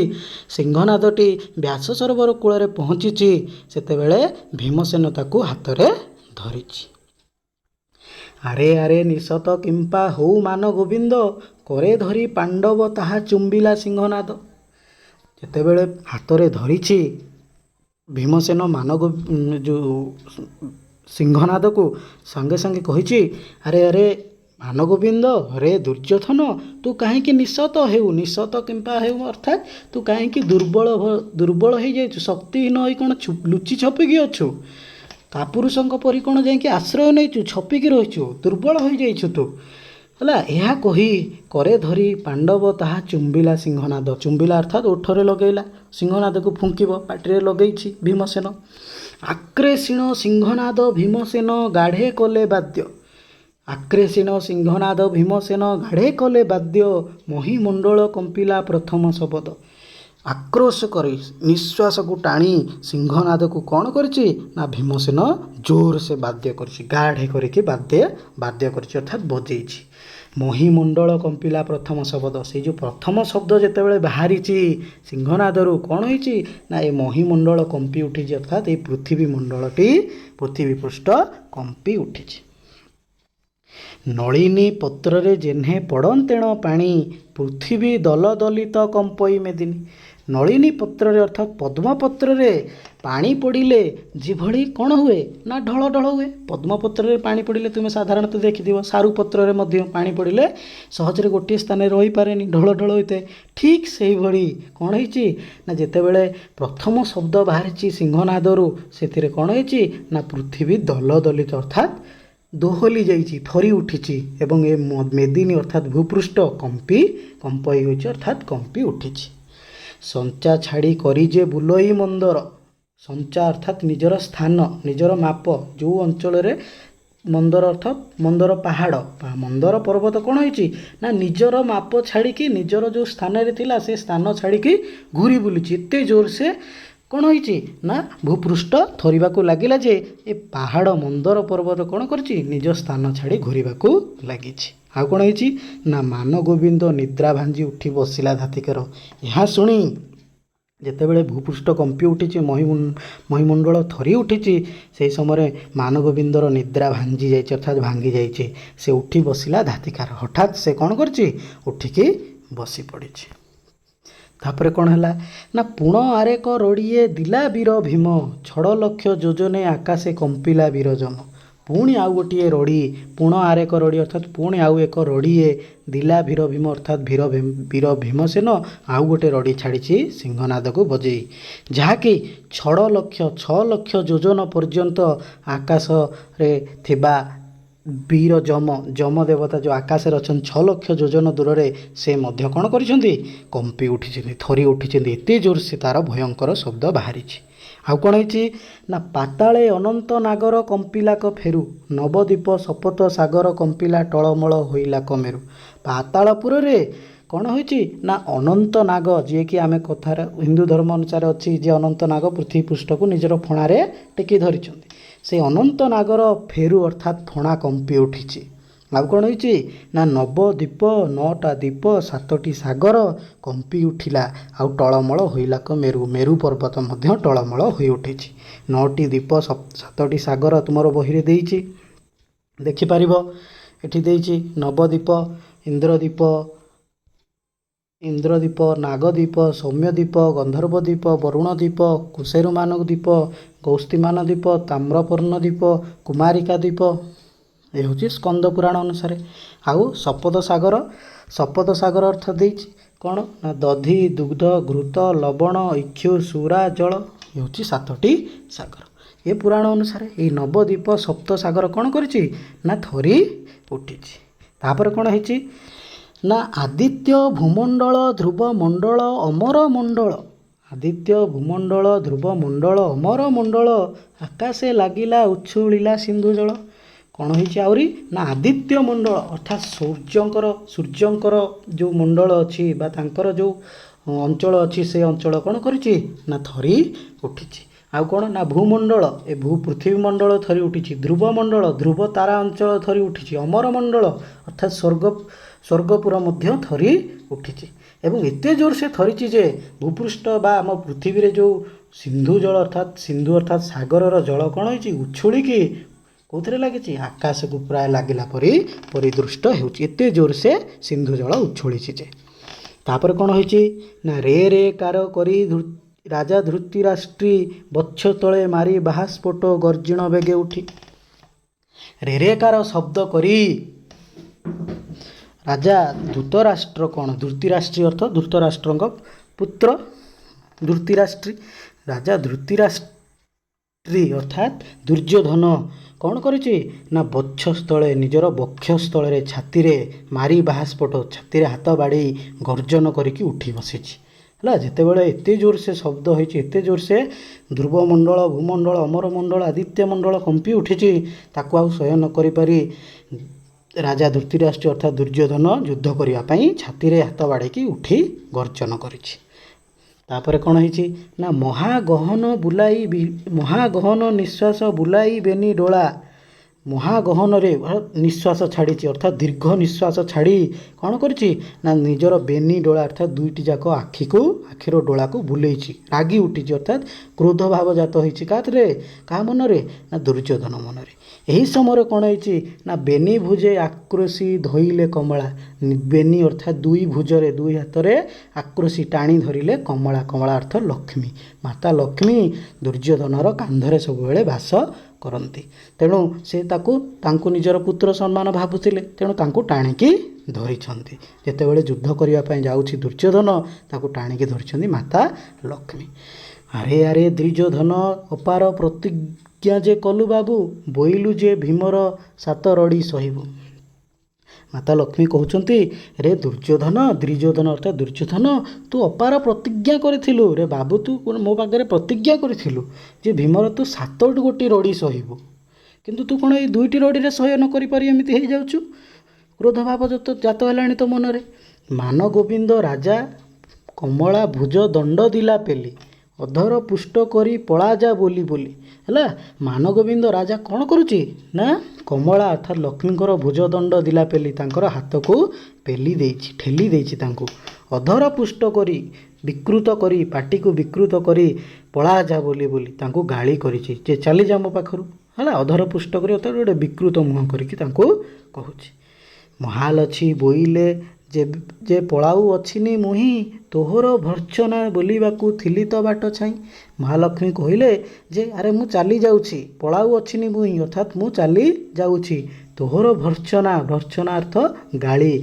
ସିଂହନାଦଟି ବ୍ୟାସ ସରୋବର କୂଳରେ ପହଞ୍ଚିଛି, ସେତେବେଳେ ଭୀମସେନ ତାକୁ ହାତରେ ଧରିଛି। ଆରେ ଆରେ ନିଶତ କିମ୍ପା ହଉ ମାନ ଗୋବିନ୍ଦ, କରେ ଧରି ପାଣ୍ଡବ ତାହା ଚୁମ୍ବିଲା ସିଂହନାଦ। ଯେତେବେଳେ ହାତରେ ଧରିଛି ଭୀମସେନ ମାନ ଯେଉଁ ସିଂହନାଦକୁ, ସାଙ୍ଗେ ସାଙ୍ଗେ କହିଛି ଆରେ ଆରେ ମାନଗୋବିନ୍ଦ, ରେ ଦୁର୍ଯ୍ୟୋଧନ, ତୁ କାହିଁକି ନିଶତ ହେଉ, ନିଶତ କିମ୍ବା ହେଉ ଅର୍ଥାତ୍ ତୁ କାହିଁକି ଦୁର୍ବଳ ହେଇଯାଇଛୁ, ଶକ୍ତିହୀନ ହୋଇ କ'ଣ ଲୁଚି ଛପିକି ଅଛୁ, କାପୁରୁଷଙ୍କ ପରି କ'ଣ ଯାଇକି ଆଶ୍ରୟ ନେଇଛୁ, ଛପିକି ରହିଛୁ, ଦୁର୍ବଳ ହୋଇଯାଇଛୁ ତୁ। ହେଲା, ଏହା କହି କରେ ଧରି ପାଣ୍ଡବ ତାହା ଚୁମ୍ବିଲା ସିଂହନାଦ। ଚୁମ୍ବିଲା ଅର୍ଥାତ୍ ଓଠରେ ଲଗେଇଲା, ସିଂହନାଦକୁ ଫୁଙ୍କିବ, ପାଟିରେ ଲଗେଇଛି ଭୀମସେନ। ଆକ୍ରେଶୀଣ ସିଂହନାଦ ଭୀମସେନ ଗାଢ଼େ କଲେ ବାଦ୍ୟ। ଆକ୍ରେଶୀଣ ସିଂହନାଦ ଭୀମସେନ ଗାଢ଼େ କଲେ ବାଦ୍ୟ, ମହିମଣ୍ଡଳ କମ୍ପିଲା ପ୍ରଥମ ଶବଦ। ଆକ୍ରୋଶ କରି ନିଶ୍ୱାସକୁ ଟାଣି ସିଂହନାଦକୁ କ'ଣ କରିଛି ନା ଭୀମସେନ ଜୋର ସେ ବାଦ୍ୟ କରିଛି, ଗାଢ଼େ କରିକି ବାଦ୍ୟ କରିଛି ଅର୍ଥାତ୍ ବଜେଇଛି। ମହିମଣ୍ଡଳ କମ୍ପିଲା ପ୍ରଥମ ଶବଦ। ସେଇ ଯେଉଁ ପ୍ରଥମ ଶବ୍ଦ ଯେତେବେଳେ ବାହାରିଛି ସିଂହନାଦରୁ କ'ଣ ହେଇଛି ନା ଏ ମହିମଣ୍ଡଳ କମ୍ପି ଉଠିଛି, ଅର୍ଥାତ୍ ଏଇ ପୃଥିବୀ ମଣ୍ଡଳଟି, ପୃଥିବୀ ପୃଷ୍ଠ କମ୍ପି ଉଠିଛି। ନଳିନୀ ପତ୍ରରେ ଯେହ୍ନେ ପଡ଼ନ୍ତେଣ ପାଣି, ପୃଥିବୀ ଦଲଦଲିତ କମ୍ପଇ ମେଦିନୀ। ନଳିନୀ ପତ୍ରରେ ଅର୍ଥାତ୍ ପଦ୍ମପତ୍ରରେ ପାଣି ପଡ଼ିଲେ ଯେଭଳି କ'ଣ ହୁଏ ନା ଢଳ ଢଳ ହୁଏ। ପଦ୍ମପତ୍ରରେ ପାଣି ପଡ଼ିଲେ ତୁମେ ସାଧାରଣତଃ ଦେଖିଥିବ, ସାରୁ ପତ୍ରରେ ମଧ୍ୟ ପାଣି ପଡ଼ିଲେ ସହଜରେ ଗୋଟିଏ ସ୍ଥାନରେ ରହିପାରେନି, ଢଳ ଢଳ ହୋଇଥାଏ। ଠିକ୍ ସେଇଭଳି କ'ଣ ହେଇଛି ନା ଯେତେବେଳେ ପ୍ରଥମ ଶବ୍ଦ ବାହାରିଛି ସିଂହନାଦରୁ, ସେଥିରେ କ'ଣ ହେଇଛି ନା ପୃଥିବୀ ଦଲଦଲିତ ଅର୍ଥାତ୍ ଦୋହଲି ଯାଇଛି, ଥରି ଉଠିଛି ଏବଂ ଏ ମେଦିନୀ ଅର୍ଥାତ୍ ଭୂପୃଷ୍ଠ କମ୍ପଇ ହୋଇଛି ଅର୍ଥାତ୍ କମ୍ପି ଉଠିଛି। ସଞ୍ଚା ଛାଡ଼ି କରି ଯେ ବୁଲଇ ମନ୍ଦର। ସଞ୍ଚା ଅର୍ଥାତ୍ ନିଜର ସ୍ଥାନ, ନିଜର ମାପ, ଯେଉଁ ଅଞ୍ଚଳରେ ମନ୍ଦର ଅର୍ଥାତ୍ ମନ୍ଦର ପାହାଡ଼, ମନ୍ଦର ପର୍ବତ କ'ଣ ହେଇଛି ନା ନିଜର ମାପ ଛାଡ଼ିକି ନିଜର ଯେଉଁ ସ୍ଥାନରେ ଥିଲା ସେ ସ୍ଥାନ ଛାଡ଼ିକି ଘୁରି ବୁଲିଛି। ଏତେ ଜୋର ସେ କ'ଣ ହେଇଛି ନା ଭୂପୃଷ୍ଠ ଥରିବାକୁ ଲାଗିଲା ଯେ ଏ ପାହାଡ଼ ମନ୍ଦର ପର୍ବତ କ'ଣ କରିଛି, ନିଜ ସ୍ଥାନ ଛାଡ଼ି ଘୁରିବାକୁ ଲାଗିଛି। ଆଉ କ'ଣ ହେଇଛି ନା ମାନଗୋବିନ୍ଦ ନିଦ୍ରା ଭାଞ୍ଜି ଉଠି ବସିଲା ଧାତିକାର। ଏହା ଶୁଣି ଯେତେବେଳେ ଭୂପୃଷ୍ଠ କମ୍ପି ଉଠିଛି, ମହିମଣ୍ଡଳ ଥରି ଉଠିଛି, ସେହି ସମୟରେ ମାନଗୋବିନ୍ଦର ନିଦ୍ରା ଭାଙ୍ଗି ଯାଇଛି ଅର୍ଥାତ୍ ଭାଙ୍ଗି ଯାଇଛି। ସେ ଉଠି ବସିଲା ଧାତିକାର। ହଠାତ୍ ସେ କ'ଣ କରିଛି, ଉଠିକି ବସି ପଡ଼ିଛି। ତାପରେ କ'ଣ ହେଲା ନା ପୁଣ ଆରେକ ରଡ଼ିଏ ଦିଲା ବୀର ଭୀମ, 6 ଲକ୍ଷ ଯୋଜନେ ଆକାଶେ କମ୍ପିଲା ବୀରଜମ। ପୁଣି ଆଉ ଗୋଟିଏ ରଡ଼ି, ପୁଣ ଆରେକ ରଡ଼ି ଅର୍ଥାତ୍ ପୁଣି ଆଉ ଏକ ରଡ଼ିଏ ଦିଲା ବୀର ଭୀମ ଅର୍ଥାତ୍ ବୀର ଭୀମସେନ ଆଉ ଗୋଟେ ରଡ଼ି ଛାଡ଼ିଛି ସିଂହନାଦକୁ ବଜେଇ, ଯାହାକି 6 ଲକ୍ଷ ଯୋଜନ ପର୍ଯ୍ୟନ୍ତ ଆକାଶରେ ଥିବା ବୀର ଯମ, ଯମ ଦେବତା ଯେଉଁ ଆକାଶରେ ଅଛନ୍ତି 6 ଲକ୍ଷ ଯୋଜନ ଦୂରରେ, ସେ ମଧ୍ୟ କ'ଣ କରିଛନ୍ତି, କମ୍ପି ଉଠିଛନ୍ତି, ଥରି ଉଠିଛନ୍ତି। ଏତେ ଜୋର ସେ ତାର ଭୟଙ୍କର ଶବ୍ଦ ବାହାରିଛି। ଆଉ କ'ଣ ହେଇଛି ନା ପାତାଳେ ଅନନ୍ତ ନାଗର କମ୍ପିଲାକ ଫେରୁ, ନବଦ୍ୱୀପ ସପତ ସାଗର କମ୍ପିଲା ଟଳମଳ ହୋଇଲାକ ମେରୁ। ପାତାଳପୁରରେ କ'ଣ ହୋଇଛି ନା ଅନନ୍ତ ନାଗ, ଯିଏକି ଆମେ କଥାରେ ହିନ୍ଦୁ ଧର୍ମ ଅନୁସାରେ ଅଛି ଯେ ଅନନ୍ତ ନାଗ ପୃଥିବୀ ପୃଷ୍ଠକୁ ନିଜର ଫଣାରେ ଟେକି ଧରିଛନ୍ତି, ସେ ଅନନ୍ତ ନାଗର ଫେରୁ ଅର୍ଥାତ୍ ଫଣା କମ୍ପି ଉଠିଛି। ଆଉ କ'ଣ ହେଇଛି ନା ନବଦ୍ୱୀପ, 9ଟା ଦ୍ୱୀପ, 7ଟି ସାଗର କମ୍ପି ଉଠିଲା ଆଉ ଟଳମଳ ହୋଇଲାକ ମେରୁ, ମେରୁ ପର୍ବତ ମଧ୍ୟ ଟଳମଳ ହୋଇ ଉଠିଛି। 9ଟି ଦ୍ୱୀପ 7ଟି ସାଗର ତୁମର ବହିରେ ଦେଇଛି, ଦେଖିପାରିବ। ଏଠି ଦେଇଛି ନବଦ୍ୱୀପ, ଇନ୍ଦ୍ରଦ୍ୱୀପ, ନାଗଦ୍ୱୀପ, ସୌମ୍ୟଦ୍ୱୀପ, ଗନ୍ଧର୍ବଦ୍ୱୀପ, ବରୁଣଦ୍ୱୀପ, କୁଶେରୁମାନ ଦ୍ୱୀପ, ଗୌସ୍ତିମାନ ଦ୍ୱୀପ, ତାମ୍ରପର୍ଣ୍ଣ ଦ୍ୱୀପ, କୁମାରିକା ଦ୍ୱୀପ। ଏ ହେଉଛି ସ୍କନ୍ଦ ପୁରାଣ ଅନୁସାରେ। ଆଉ ସପଦ ସାଗର, ସପଦ ସାଗର ଅର୍ଥ ଦେଇଛି କ'ଣ ନା ଦଧି, ଦୁଗ୍ଧ, ଘୃତ, ଲବଣ, ଇକ୍ଷୁ, ସୁରା, ଜଳ, ଏ ହେଉଛି 7ଟି ସାଗର। ଏ ପୁରାଣ ଅନୁସାରେ ଏଇ ନବଦ୍ୱୀପ ସପ୍ତ ସାଗର କ'ଣ କରିଛି ନା ଥରି ଉଠିଛି। ତାପରେ କ'ଣ ହେଇଛି ନା ଆଦିତ୍ୟ ଭୂମଣ୍ଡଳ ଧ୍ରୁବ ମଣ୍ଡଳ ଅମର ମଣ୍ଡଳ, ଆଦିତ୍ୟ ଭୂମଣ୍ଡଳ ଧ୍ରୁବ ମଣ୍ଡଳ ଅମର ମଣ୍ଡଳ ଆକାଶେ ଲାଗିଲା ଉଛୁଳିଲା ସିନ୍ଧୁ ଜଳ। କ'ଣ ହେଇଛି ଆହୁରି ନା ଆଦିତ୍ୟ ମଣ୍ଡଳ ଅର୍ଥାତ୍ ସୂର୍ଯ୍ୟଙ୍କର ଯେଉଁ ମଣ୍ଡଳ ଅଛି ବା ତାଙ୍କର ଯେଉଁ ଅଞ୍ଚଳ ଅଛି ସେ ଅଞ୍ଚଳ କ'ଣ କରିଛି ନା ଥରି ଉଠିଛି। ଆଉ କ'ଣ ନା ଭୂମଣ୍ଡଳ, ଏ ଭୂ ପୃଥିବୀ ମଣ୍ଡଳ ଥରି ଉଠିଛି, ଧ୍ରୁବ ମଣ୍ଡଳ ଧ୍ରୁବ ତାରା ଅଞ୍ଚଳ ଥରି ଉଠିଛି, ଅମର ମଣ୍ଡଳ ଅର୍ଥାତ୍ ସ୍ୱର୍ଗପୁର ମଧ୍ୟ ଥରି ଉଠିଛି। ଏବଂ ଏତେ ଜୋର ସେ ଥରିଛି ଯେ ଭୂପୃଷ୍ଠ ବା ଆମ ପୃଥିବୀରେ ଯେଉଁ ସିନ୍ଧୁ ଜଳ ଅର୍ଥାତ୍ ସିନ୍ଧୁ ଅର୍ଥାତ୍ ସାଗରର ଜଳ କ'ଣ ହେଇଛି ଉଛୁଳିକି କେଉଁଥିରେ ଲାଗିଛି, ଆକାଶକୁ ପ୍ରାୟ ଲାଗିଲା ପରି ପରିଦୃଷ୍ଟ ହେଉଛି, ଏତେ ଜୋର ସେ ସିନ୍ଧୁ ଜଳ ଉଛୁଳିଛି ଯେ। ତାପରେ କ'ଣ ହେଇଛି ନା ରେ ରେ କାର କରି ରାଜା ଧୃତିରାଷ୍ଟ୍ରୀ ବତ୍ସ ତଳେ ମାରି ବାହାସ୍ଫୋଟ ଗର୍ଜିଣ ବେଗେ ଉଠି। ରେ ରେ କାର ଶବ୍ଦ କରି ରାଜା ଧୃତରାଷ୍ଟ୍ର କ'ଣ, ଧୃତିରାଷ୍ଟ୍ରୀ ଅର୍ଥ ଧୃତରାଷ୍ଟ୍ରଙ୍କ ପୁତ୍ର ଧୃତିରାଷ୍ଟ୍ରୀ, ରାଜା ଧୃତିରାଷ୍ଟ୍ର ଅର୍ଥାତ୍ ଦୁର୍ଯ୍ୟୋଧନ କ'ଣ କରିଛି ନା ବକ୍ଷସ୍ଥଳେ, ନିଜର ବକ୍ଷସ୍ଥଳରେ ଛାତିରେ ମାରି ବାହାସ୍ଫୋଟ, ଛାତିରେ ହାତ ବାଡ଼େଇ ଗର୍ଜନ କରିକି ଉଠି ବସିଛି। ହେଲା, ଯେତେବେଳେ ଏତେ ଜୋର ସେ ଶବ୍ଦ ହେଇଛି, ଏତେ ଜୋର ସେ ଧ୍ରୁବମଣ୍ଡଳ, ଭୂମଣ୍ଡଳ, ଅମରମଣ୍ଡଳ, ଆଦିତ୍ୟ ମଣ୍ଡଳ କମ୍ପି ଉଠିଛି, ତାକୁ ଆଉ ସହ୍ୟ ନ କରିପାରି ରାଜା ଧୃତରାଷ୍ଟ୍ର ଅର୍ଥାତ୍ ଦୁର୍ଯ୍ୟୋଧନ ଯୁଦ୍ଧ କରିବା ପାଇଁ ଛାତିରେ ହାତ ବାଡ଼େଇକି ଉଠି ଗର୍ଜନ କରିଛି। ତାପରେ କ'ଣ ହେଇଛି ନା ମହାଗହନ ବୁଲାଇ, ମହାଗହନ ନିଶ୍ୱାସ ବୁଲାଇ ବେନି ଡୋଳା। ମହାଗହନରେ ନିଶ୍ୱାସ ଛାଡ଼ିଛି, ଅର୍ଥାତ୍ ଦୀର୍ଘ ନିଶ୍ୱାସ ଛାଡ଼ି କ'ଣ କରିଛି ନା ନିଜର ବେନି ଡୋଳା ଅର୍ଥାତ୍ ଦୁଇଟି ଯାକ ଆଖିକୁ, ଆଖିର ଡୋଳାକୁ ବୁଲେଇଛି। ରାଗି ଉଠିଛି, ଅର୍ଥାତ୍ କ୍ରୋଧ ଭାବ ଜାତ ହେଇଛି। କାହାଥିରେ, କାହା ମନରେ ନା ଦୁର୍ଯ୍ୟୋଧନ ମନରେ। ଏହି ସମୟରେ କ'ଣ ହେଇଛି ନା ବେନି ଭୁଜେ ଆକ୍ରୋଶି ଧୋଇଲେ କମଳା। ବେନି ଅର୍ଥାତ୍ ଦୁଇ ଭୁଜରେ, ଦୁଇ ହାତରେ, ଆକ୍ରୋଶି ଟାଣି ଧରିଲେ କମଳା। କମଳା ଅର୍ଥ ଲକ୍ଷ୍ମୀ। ମାତା ଲକ୍ଷ୍ମୀ ଦୁର୍ଯ୍ୟୋଧନର କାନ୍ଧରେ ସବୁବେଳେ ବାସ କରନ୍ତି, ତେଣୁ ସେ ତାକୁ ତାଙ୍କୁ ନିଜର ପୁତ୍ର ସମ୍ମାନ ଭାବୁଥିଲେ, ତେଣୁ ତାଙ୍କୁ ଟାଣିକି ଧରିଛନ୍ତି। ଯେତେବେଳେ ଯୁଦ୍ଧ କରିବା ପାଇଁ ଯାଉଛି ଦୁର୍ଯ୍ୟୋଧନ, ତାକୁ ଟାଣିକି ଧରିଛନ୍ତି ମାତା ଲକ୍ଷ୍ମୀ। ଆରେ ଆରେ ଦୁର୍ଯ୍ୟୋଧନ, ଅପାର ପ୍ରତିଜ୍ଞା ଯେ କଲୁ ବାବୁ, ବୋଇଲୁ ଯେ ଭୀମର ସାତ ରଡ଼ି ସହିବୁ। ମାତା ଲକ୍ଷ୍ମୀ କହୁଛନ୍ତି, ରେ ଦୁର୍ଯ୍ୟୋଧନ, ଦୁର୍ଯ୍ୟୋଧନ ଅର୍ଥାତ୍ ଦୁର୍ଯ୍ୟୋଧନ, ତୁ ଅପାର ପ୍ରତିଜ୍ଞା କରିଥିଲୁ ରେ ବାବୁ, ତୁ ମୋ ପାଖରେ ପ୍ରତିଜ୍ଞା କରିଥିଲୁ ଯେ ଭୀମର ତୁ ସାତଟି ଗୋଟି ରଡ଼ି ସହିବୁ, କିନ୍ତୁ ତୁ କ'ଣ ଏଇ ଦୁଇଟି ରଡ଼ିରେ ସହ୍ୟ ନ କରିପାରି ଏମିତି ହେଇଯାଉଛୁ? କ୍ରୋଧ ଭାବ ଜାତ ହେଲାଣି ତୋ ମନରେ। ମାନଗୋବିନ୍ଦ ରାଜା କମଳା ଭୁଜ ଦଣ୍ଡ ଦିଲା ପେଲି, ଅଧର ପୁଷ୍ଟ କରି ପଳାଯା ବୋଲି ବୋଲି। ହେଲା, ମାନଗୋବିନ୍ଦ ରାଜା କ'ଣ କରୁଛି ନା କମଳା ଅର୍ଥାତ୍ ଲକ୍ଷ୍ମୀଙ୍କର ଭୁଜଦଣ୍ଡ ଦିଲା ପେଲି, ତାଙ୍କର ହାତକୁ ପେଲି ଦେଇଛି, ଠେଲି ଦେଇଛି ତାଙ୍କୁ। ଅଧର ପୁଷ୍ଟ କରି, ବିକୃତ କରି, ପାଟିକୁ ବିକୃତ କରି ପଳାଯା ବୋଲି ବୋଲି ତାଙ୍କୁ ଗାଳି କରିଛି ଯେ ଚାଲିଯା ମୋ ପାଖରୁ। ହେଲା, ଅଧର ପୁଷ୍ଟ କରି ଅର୍ଥାତ୍ ଗୋଟେ ବିକୃତ ମୁହଁ କରିକି ତାଙ୍କୁ କହୁଛି। ମହାଲଛି ବୋଇଲେ ଯେ ପଳାଉ ଅଛିନି ମୁହିଁ, ତୋହର ଭର୍ତ୍ସନା ବୋଲିବାକୁ ଥିଲି ତ ବାଟ ଛାଇଁ। ମହାଲକ୍ଷ୍ମୀ କହିଲେ ଯେ ଆରେ ମୁଁ ଚାଲି ଯାଉଛି, ପଳାଉ ଅଛିନି ମୁହିଁ ଅର୍ଥାତ୍ ମୁଁ ଚାଲି ଯାଉଛି, ତୋହର ଭର୍ତ୍ସନା, ଭର୍ତ୍ସନା ଅର୍ଥ ଗାଳି,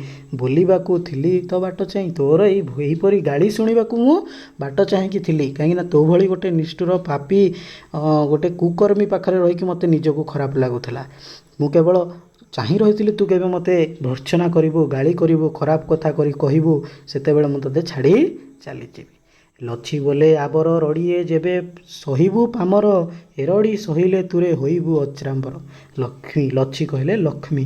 ବୋଲିବାକୁ ଥିଲି ତ ବାଟ ଚାହିଁ, ତୋର ଏହିପରି ଗାଳି ଶୁଣିବାକୁ ମୁଁ ବାଟ ଚାହିଁକି ଥିଲି। କାହିଁକିନା ତୋ ଭଳି ଗୋଟେ ନିଷ୍ଠୁର ପାପୀ, ଗୋଟେ କୁକର୍ମୀ ପାଖରେ ରହିକି ମୋତେ ନିଜକୁ ଖରାପ ଲାଗୁଥିଲା। ମୁଁ କେବଳ ଚାହିଁ ରହିଥିଲି ତୁ କେବେ ମୋତେ ଭର୍ତ୍ସନା କରିବୁ, ଗାଳି କରିବୁ, ଖରାପ କଥା କରି କହିବୁ, ସେତେବେଳେ ମୁଁ ତୋତେ ଛାଡ଼ି ଚାଲିଯିବି। ଲଛି ବୋଲେ ଆବର ରଡ଼ିଏ ଯେବେ ସହିବୁ ପାମର, ଏରଡ଼ି ସହିଲେ ତୁରେ ହୋଇବୁ ଅଜ୍ରାମ୍ବର। ଲକ୍ଷ୍ମୀ ଲଛି କହିଲେ ଲକ୍ଷ୍ମୀ,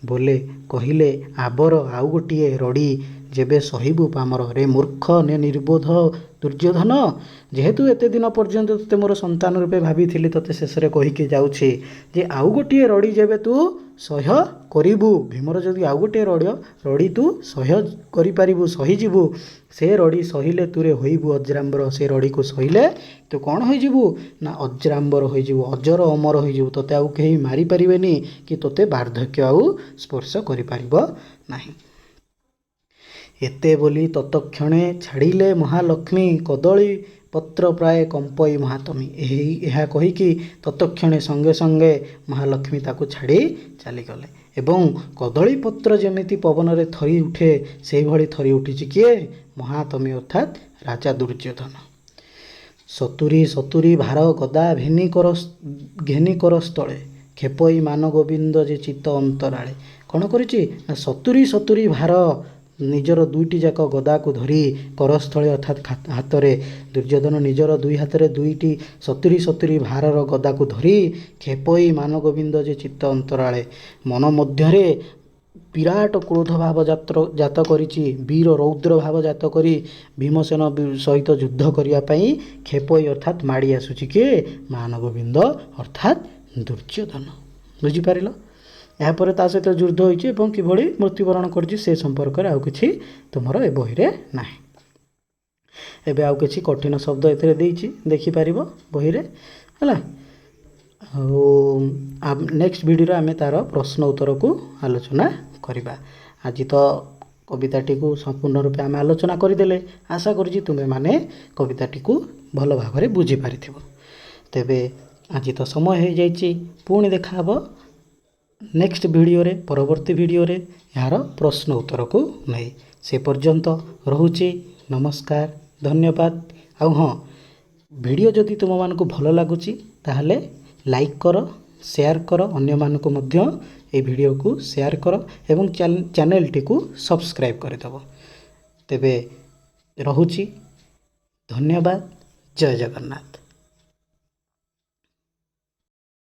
ବୋଲେ କହିଲେ, ଆବର ଆଉ ଗୋଟିଏ ରଡ଼ି ଯେବେ ସହିବୁ ପାମର। ରେ ମୂର୍ଖ ନେ ନିର୍ବୋଧ ଦୁର୍ଯ୍ୟୋଧନ, ଯେହେତୁ ଏତେ ଦିନ ପର୍ଯ୍ୟନ୍ତ ତୋତେ ମୋର ସନ୍ତାନ ରୂପେ ଭାବିଥିଲି, ତୋତେ ଶେଷରେ କହିକି ଯାଉଛି ଯେ ଆଉ ଗୋଟିଏ ରଡ଼ି ଯେବେ ତୁ ସହ୍ୟ କରିବୁ, ଭୀମର ଯଦି ଆଉ ଗୋଟିଏ ରଡ଼ି ତୁ ସହ୍ୟ କରିପାରିବୁ, ସହିଯିବୁ, ସେ ରଡ଼ି ସହିଲେ ତୁରେ ହୋଇବୁ ଅଜ୍ରାମ୍ବର। ସେ ରଡ଼ିକୁ ସହିଲେ ତୁ କ'ଣ ହୋଇଯିବୁ ନା ଅଜ୍ରାମ୍ବର ହୋଇଯିବୁ, ଅଜର ଅମର ହୋଇଯିବୁ। ତୋତେ ଆଉ କେହି ମାରିପାରିବେନି କି ତୋତେ ବାର୍ଦ୍ଧକ୍ୟ ଆଉ ସ୍ପର୍ଶ କରିପାରିବ ନାହିଁ। ଏତେ ବୋଲି ତତକ୍ଷଣେ ଛାଡ଼ିଲେ ମହାଲକ୍ଷ୍ମୀ, କଦଳୀ ପତ୍ର ପ୍ରାୟ କମ୍ପଇ ମହାତମୀ। ଏହି ଏହା କହିକି ତତକ୍ଷଣେ ସଙ୍ଗେ ସଙ୍ଗେ ମହାଲକ୍ଷ୍ମୀ ତାକୁ ଛାଡ଼ି ଚାଲିଗଲେ ଏବଂ କଦଳୀ ପତ୍ର ଯେମିତି ପବନରେ ଥରି ଉଠେ ସେଇଭଳି ଥରି ଉଠିଛି କିଏ? ମହାତମୀ ଅର୍ଥାତ୍ ରାଜା ଦୁର୍ଯ୍ୟୋଧନ। ସତୁରି ସତୁରି ଭାର ଗଦା ଘେନି କର ସ୍ଥଳେ, କ୍ଷେପଇ ମାନଗୋବିନ୍ଦ ଯେ ଚିତ୍ତ ଅନ୍ତରାଳେ। କ'ଣ କରିଛି ନା ସତୁରି ସତୁରି ଭାର ନିଜର ଦୁଇଟି ଯାକ ଗଦାକୁ ଧରି କରସ୍ଥଳେ ଅର୍ଥାତ୍ ହାତରେ, ଦୁର୍ଯ୍ୟୋଧନ ନିଜର ଦୁଇ ହାତରେ ଦୁଇଟି ସତୁରି ସତୁରି ଭାରର ଗଦାକୁ ଧରି କ୍ଷେପଇ ମାନଗୋବିନ୍ଦ ଯେ ଚିତ୍ତ ଅନ୍ତରାଳେ, ମନ ମଧ୍ୟରେ ବିରାଟ କ୍ରୋଧ ଭାବ ଜାତ କରିଛି, ବୀର ରୌଦ୍ର ଭାବ ଜାତ କରି ଭୀମସେନ ସହିତ ଯୁଦ୍ଧ କରିବା ପାଇଁ କ୍ଷେପଇ ଅର୍ଥାତ୍ ମାଡ଼ି ଆସୁଛି କିଏ? ମାନଗୋବିନ୍ଦ ଅର୍ଥାତ୍ ଦୁର୍ଯ୍ୟୋଧନ। ବୁଝିପାରିଲ? ଏହାପରେ ତା ସହିତ ଯୁଦ୍ଧ ହୋଇଛି ଏବଂ କିଭଳି ମୃତ୍ୟୁବରଣ କରିଛି ସେ ସମ୍ପର୍କରେ ଆଉ କିଛି ତୁମର ଏ ବହିରେ ନାହିଁ। ଏବେ ଆଉ କିଛି କଠିନ ଶବ୍ଦ ଏଥିରେ ଦେଇଛି, ଦେଖିପାରିବ ବହିରେ। ହେଲା, ଆଉ ନେକ୍ସଟ ଭିଡ଼ିଓରେ ଆମେ ତା'ର ପ୍ରଶ୍ନ ଉତ୍ତରକୁ ଆଲୋଚନା କରିବା। ଆଜି ତ କବିତାଟିକୁ ସମ୍ପୂର୍ଣ୍ଣ ରୂପେ ଆମେ ଆଲୋଚନା କରିଦେଲେ। ଆଶା କରୁଛି ତୁମେମାନେ କବିତାଟିକୁ ଭଲ ଭାବରେ ବୁଝିପାରିଥିବ। ତେବେ ଆଜି ତ ସମୟ ହେଇଯାଇଛି, ପୁଣି ଦେଖାହେବ ନେକ୍ସଟ ଭିଡ଼ିଓରେ, ପରବର୍ତ୍ତୀ ଭିଡ଼ିଓରେ ଏହାର ପ୍ରଶ୍ନ ଉତ୍ତରକୁ ନେଇ। ସେ ପର୍ଯ୍ୟନ୍ତ ରହୁଛି, ନମସ୍କାର, ଧନ୍ୟବାଦ। ଆଉ ହଁ, ଭିଡ଼ିଓ ଯଦି ତୁମମାନଙ୍କୁ ଭଲ ଲାଗୁଛି ତାହେଲେ ଲାଇକ୍ କର, ସେୟାର କର, ଅନ୍ୟମାନଙ୍କୁ ମଧ୍ୟ ଏହି ଭିଡ଼ିଓକୁ ସେୟାର କର ଏବଂ ଚ୍ୟାନେଲଟିକୁ ସବସ୍କ୍ରାଇବ୍ କରିଦେବ। ତେବେ ରହୁଛି, ଧନ୍ୟବାଦ, ଜୟ ଜଗନ୍ନାଥ।